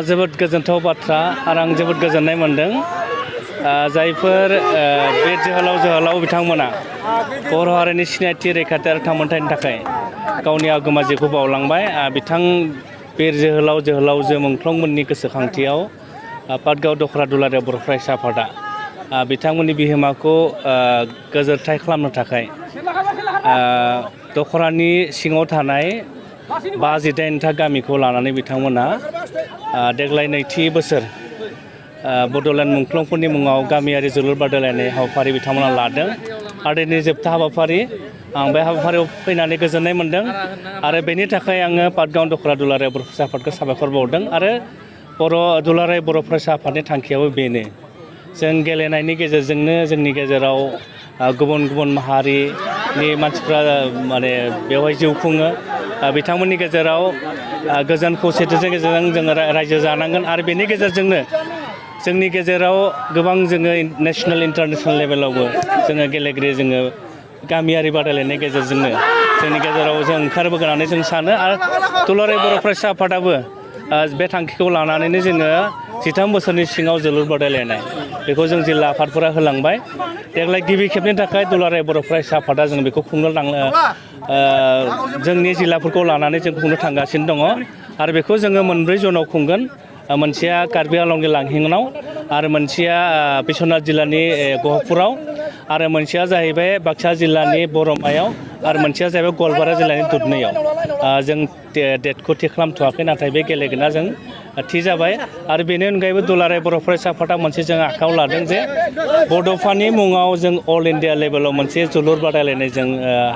जोबोद गोजोनथाव बाथ्रा आरो आं जोबोद गोजोननाय मोनदों जायफोर बे जोहोलाव बिथांमोना बर' हारिनि सिनायथि रैखाथि आरो थामोनथायनि थाखाय गावनि आगोमा जिउखौ बावलांबाय बिथां बिर जोहोलावजो मुंख्लंमोननि गोसोखांथियाव पाटगाव दख'रा दुलाराय बर' फरायसा आफादा बिथांमोननि बिहोमाखौ गोजोरथाय खालामनो थाखाय दख'रानि सिङाव थानाय 58था गामिखौ लानानै बिथांमोना देग्लाय नैथि बोसोर बड'लेण्ड मुंख्लंफोरनि मुङाव गामियारि जोलुर बादायलायनाय हाबाफारि बिथांमोना लादों आरो दिनै जोबथा हाबाफारि आं बे हाबाफारियाव फैनानै गोजोननाय मोन्दों आरो बेनि थाखाय आङो पाटगाव दख'रा दुलाराय बर' फरायसा आफादखौ साबायखर बावदों आरो दुलाराय बर' फरायसा आफादनि थांखियाबो बेनो जों गेलेनायनि गेजेरजोंनो जोंनि गेजेराव गुबुन गुबुन माहारिनि मानसिफ्रा माने बेवहाय जिउ खुङो बिथांमोननि गेजेराव गोजोन खौसेथिनि गेजेरजों जोङो रायजो जानांगोन आरो बेनि गेजेरजोंनो जोंनि गेजेराव गोबां जोङो नेसनेल इन्टारनेसनेल लेभेलावबो जोङो गेलेगिरि जोङो गामियारि बादायलायनायनि गेजेरजोंनो जोंनि गेजेराव जों ओंखारबोगोन होननानै जों सानो आरो दुलाराय बर' फरायसा आफादाबो बे थांखिखौ लानानैनो जोङो 13 बोसोरनि सिङाव जोलुर बादायलायनाय बेखौ जों जिल्ला आफादफोरा होलांबाय देग्लाय गिबि खेबनि थाखाय दुलाराय बर' फरायसा आफादा जों बेखौ खुंनो जोंनि जिल्लाफोरखौ लानानै जों खुंनो थांगासिनो दङ आरो बेखौ जोङो मोनब्रै जनाव खुंगोन मोनसेया कार्बि आंलंनि लांहिङाव आरो मोनसेया बिश्वनाथ जिल्लानि गहपुराव आरो मोनसेया जाहैबाय बाक्सा जिल्लानि बरमायाव आरो मोनसेया जाहैबाय गवालपारा जिल्लानि दुधनैयाव जों डेटखौ थि खालामथ'वाखै नाथाय बे गेलेगोना जों थि जाबाय आरो बेनि अनगायैबो दुलाराय बर' फरायसा आफादा मोनसे जों आखायाव लादों जे बड'फानि मुङाव जों अल इन्डिया लेभेलाव मोनसे जोलुर बादायलायनाय जों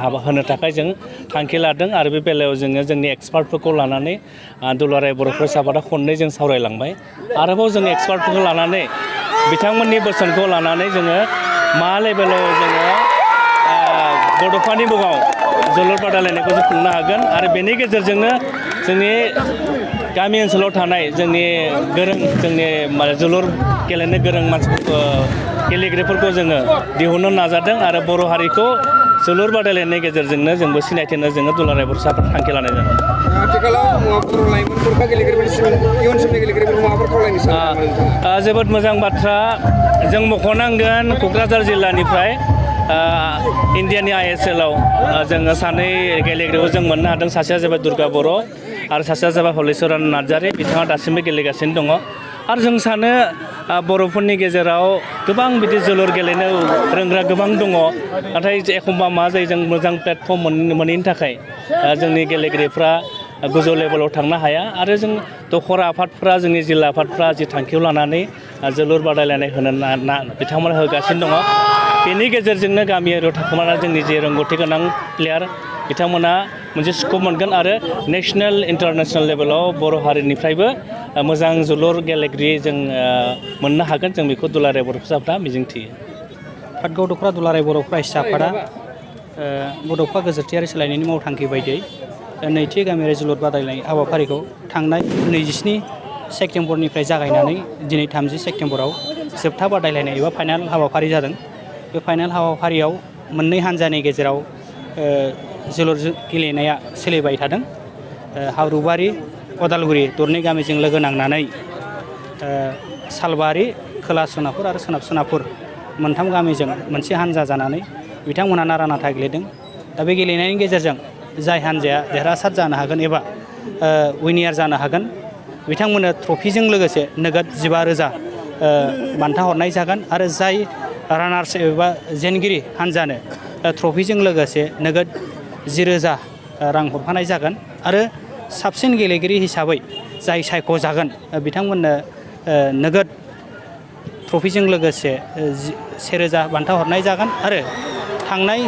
हाबा होनो थाखाय जों थांखि लादों आरो बे बेलायाव जोङो जोंनि एक्सपार्टफोरखौ लानानै दुलाराय बर' फरायसा आफादा खननै जों सावरायलांबाय आरोबाव जों एक्सपार्टफोरखौ लानानै बिथांमोननि बोसोनखौ लानानै जोङो मा लेभेलाव जोङो बड'फानि मुङाव जोलुर बादायलायनायखौ जों खुंनो हागोन आरो बेनि गेजेरजोंनो जोंनि गामि ओनसोलाव थानाय जोंनि गोरों जोंनि जोलुर गेलेनो गोरों मानसिफोरखौ गेलेगिरिफोरखौ जोङो दिहुननो नाजादों आरो बर' हारिखौ जोलुर बादायलायनायनि गेजेरजोंनो जोंबो सिनायथिनो जोङो दुलाराय बर' आफाद थांखि लानाय जादों आथिखालाव बर' लाइमोनफोर बा गेलेगिरिफोरनि इयुन समनि गेलेगिरिफोरखौ माबाफोर खावलायनो सानो जोबोद मोजां बाथ्रा जों मख'नांगोन क'क्राझार जिल्लानिफ्राय इण्डियानि ISLआव जोङो सानै गेलेगिरिखौ जों मोननो हादों सासेया जाबाय दुर्गा बर' आरो सासेया जाबाय हलिचरन नार्जारि बिथाङा दासिमबो गेलेगासिनो दङ आरो जों सानो बर'फोरनि गेजेराव गोबां बिदि जोलुर गेलेनो रोंग्रा गोबां दङ नाथाय एखमबा मा जायो जों मोजां प्लेटफर्म मोनैनि थाखाय जोंनि गेलेगिरिफ्रा गोजौ लेभेलाव थांनो हाया आरो जों दख'रा आफादफ्रा जोंनि जिल्ला आफादफ्रा जि थांखियाव लानानै जोलुर बादायलायनाय होनो बिथांमोना होगासिनो दङ बेनि गेजेरजोंनो गामियारियाव थाखोमानानै जोंनि जे रोंगौथि गोनां प्लेयार बिथांमोना मोनसे स्कप मोनगोन आरो नेसनेल इन्टारनेसनेल लेभेलाव बर' हारिनिफ्रायबो मोजां जोलुर गेलेगिरि जों मोननो हागोन जों बेखौ दुलाराय बर' फरायसा आफादा मिजिंथियो पाटगाव दख'रा दुलाराय बर' फरायसा आफादा बड'फा गोजोरथियारि सोलायनायनि मावथांखि बायदियै नैथि गामियारि जोलुर बादायलायनाय हाबाफारिखौ थांनाय 27 सेप्तेम्बरनिफ्राय जागायनानै दिनै 30 सेप्तेम्बराव जोबथा बादायलायनाय एबा फाइनाल हाबाफारि जादों बे फाइनाल हाबाफारियाव मोननै हान्जानि गेजेराव जोलुर गेलेनाया सोलिबाय थादों हाब्रुबारि अदालगुरि दरनै गामिजों लोगो नांनानै सालबारि खोला सोनाबपुर आरो सोनाब सोनाबपुर मोनथाम गामिजों मोनसे हान्जा जानानै बिथांमोनहा नारा नाथा गेलेदों दा बे गेलेनायनि गेजेरजों जाय हान्जाया देरहासार जानो हागोन एबा विनियार जानो हागोन बिथांमोननो ट्रफिजों लोगोसे नोगोद 15,000 बान्था हरनाय जागोन आरो जाय रानार्स एबा जेनगिरि हान्जानो ट्रफिजों लोगोसे नोगोद 10,000 रां हरफानाय जागोन आरो साबसिन गेलेगिरि हिसाबै जाय सायख'जागोन बिथांमोननो नोगोद ट्रफिजों लोगोसे 1,000 बान्था हरनाय जागोन आरो थांनाय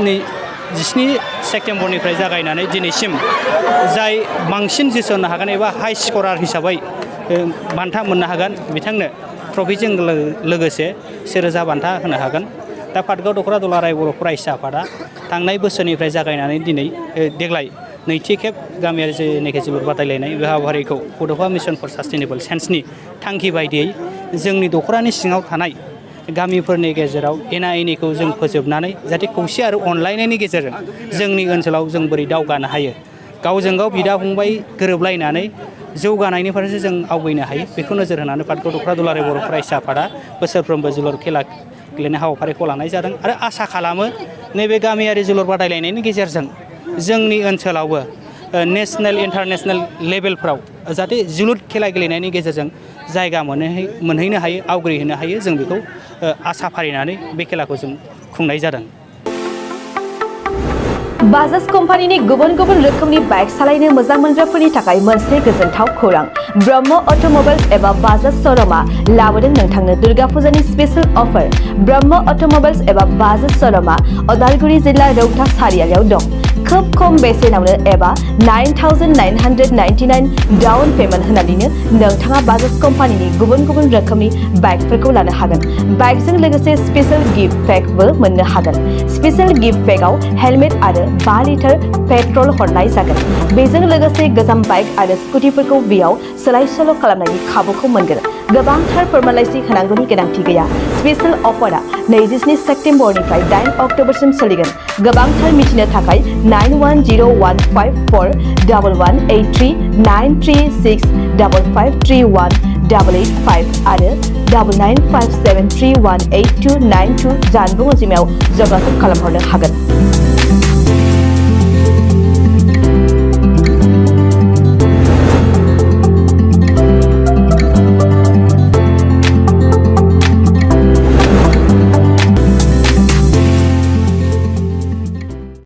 17 सेप्तेम्बरनिफ्राय जागायनानै दिनैसिम जाय बांसिन जोसोनो हागोन एबा हाइ स्करार हिसाबै बान्था मोननो हागोन बिथांनो ट्रफिजों लोगोसे 1,000 बान्था होनो हागोन दा पाटगाव दख'रा दुलाराय बर' फरायसा आफादा थांनाय बोसोरनिफ्राय जागायनानै देग्लाय नैथि खेब गामियारि जेनाखि जोलुर बादायलायनाय बे हाबाफारिखौ बड'फा मिशन फर सास्टेनेबल साइन्सनि थांखि बायदियै जोंनि दख'रानि सिङाव थानाय गामिफोरनि गेजेराव एना एनिखौ जों फोजोबनानै जाहाथे खौसे आरो अनलायनायनि गेजेरजों जोंनि ओनसोलाव जों बोरै दावगानो हायो गावजों गाव बिदा फंबाय गोरोबलायनानै जौगानायनि फारसे जों आवगायनो हायो बेखौ नोजोर होनानै पाटगाव दख'रा दुलाराय बर' फरायसा आफादा बोसोरफ्रोमबो जोलुर खेला गेलेनाय हाबाफारिखौ लानाय जादों आरो आसा खालामो नैबे गामियारि जोलुर बादायलायनायनि गेजेरजों जोंनि ओनसोलावबो नेसनेल इन्टारनेसनेल लेभेलफ्राव जाहाथे जोलुर खेला गेलेनायनि गेजेरजों जायगा मोनहैनो हायो आवग्रिहोनो हायो जों बेखौ आसा फारिनानै बे खेलाखौ जों खुंनाय जादों। बाजाज कम्पानिनि गुबुन गुबुन रोखोमनि बाइक सालायनो मोजां मोनग्राफोरनि थाखाय मोनसे गोजोनथाव खौरां ब्रह्म अट'मबाइल्स एबा बाजाज श'रुमआ लाबोदों नोंथांनो दुर्गा फुजानि स्पेशल अफार ब्रह्म अट'मबाइल्स एबा बाजाज श'रुमआ उदालगुरि जिल्ला रौता सारियालियाव दं खोब खम बेसेनावनो एबा 9,999 डाउन पेमेन्ट होनानैनो नोंथाङा बाजाज कम्पानिनि गुबुन गुबुन रोखोमनि बाइकफोरखौ लानो हागोन बाइकजों लोगोसे स्पेशल गिफ्ट पेकबो मोननो हागोन स्पेशल गिफ्ट पेकआव हेलमेट आरो 5 लिटार पेट्रल हरनाय जागोन बेजों लोगोसे गोजाम बाइक आरो स्कुटिफोरखौ बेयाव सोलाय सोल' खालामनायनि खाबुखौ मोनगोन गोबांथार फोरमानलाइसि होनांगौनि गोनांथि गैया स्पेशल अफारा 27 सेप्तेम्बरनिफ्राय 8 अक्ट'बरसिम सोलिगोन गोबांथार मिथिनो थाखाय 9101541183 936553185 आरो 9957318292 जानबुं अनजिमायाव जगाजग खालामहरनो हागोन।